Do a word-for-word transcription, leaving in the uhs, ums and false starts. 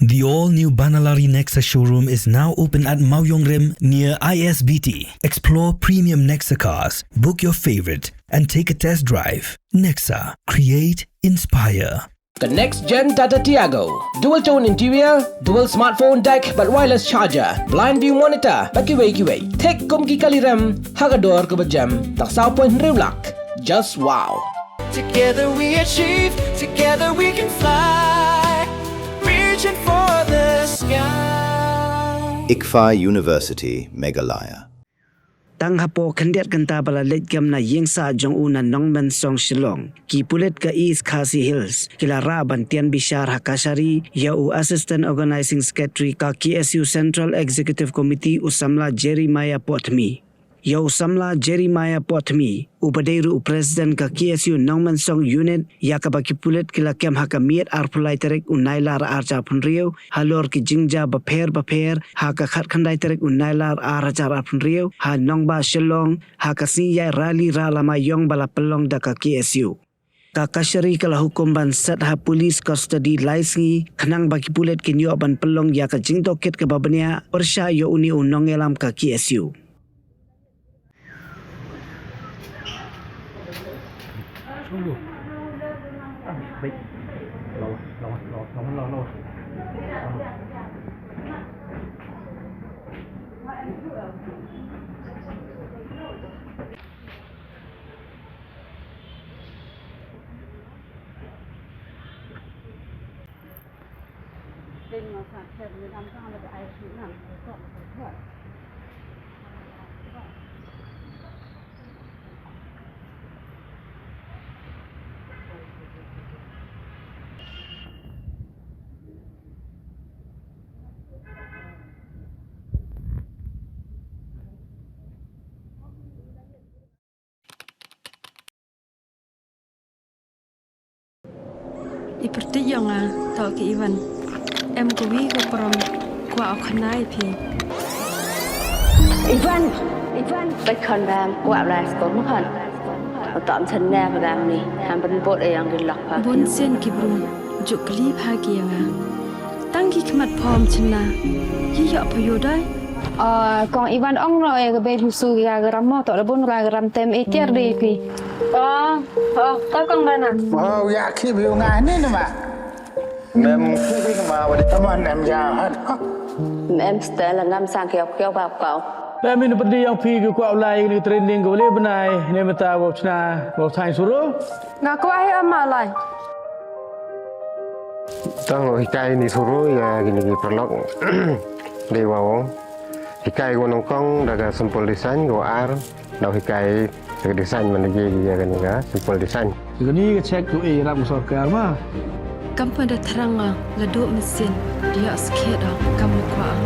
The all-new Banalari Nexa showroom is now open at Mawiongrim near I S B T. Explore premium Nexa cars, book your favorite, and take a test drive. Nexa, create, inspire. Ka next gen Tata Tiago. Dual tone interior, dual smartphone deck bad wireless charger, blind view monitor bad kiwei kiwei. Thik kum ki kali rem ha ka dor kaba jem tang saw point hynriew lak. Just wow. Together we achieve, together we can fly. Reaching for the sky. ICFAI University, Meghalaya. Tang hapoh khyndiat kynta ba la leit kam na ïing sah jong u na Nongmensong, Shillong, ki pulit ka East Khasi Hills ki la rah ban tian bishar ha kashari ïa u Assistant Organizing Secretary ka K S U Central Executive Committee, u samla Jeremiah Potmi. Ïa u samla Jeremiah Potmi, uba dei ruh u President ka K S U Nongmensong Unit, ïa kaba ki pulit ki la kem ha ka miet arphew lai tarik u Nailar arhajar arphew hynriew, halor ki jingjia bapher bapher, ha ka khatkhyndai tarik u Nailar arhajar arphew hynriew, ha nongbah Shillong, ha ka sngi ïaid rally rah lama ïong ba la pynlong da ka K S U. Ka kashari ka la hukum ban set ha police custody lai sngi, khnang ba ki pulit kin ïoh ban pynlong ïa ka jingtohkit kaba bniah pyrshah ïa une u nongïalam ka K S U. I pyrthei ïong nga, to ki Ivan. Em kawi ka prom, kwah u khana ïa phi. Ivan! Ivan! Peit khon bam, kwah blai sko mo khon. Uto am chen ne pagam ni, ham pynbot ïa ïong ki lok pha. Bun sien ki bru, juk kli pha ki ïa nga. Tang ki khmat phom chynna, ki ïoh pha ïoh dai. Ah, kong Ivan ong no e ka bei husu ya garam mo, to da bun ra garam tem e tiar dei pi. Oh, oh, ka kong bana. Oh, ya ki bi nga ni ni ma. Mem ki bi ma wa di. Tama nem ya ha. Mem stel ngam sang kiau kiau ba kau. Mem in pedi yang pi ki kwah lai ni training ko le benai ne meta wa chna wa thang suru. Nga kwah hi ama lai. Tang hikai ni suru ïa kini ki paralok. Dei wa ong. Hikai ko nyngkong da ka simple design, ko ar da hikai ka design man da ki ïa kani ka simple design. Kani ka check tu e ram sorkar ma. Kam pa da thrang nga la duk mesin dia skhet kam kwah.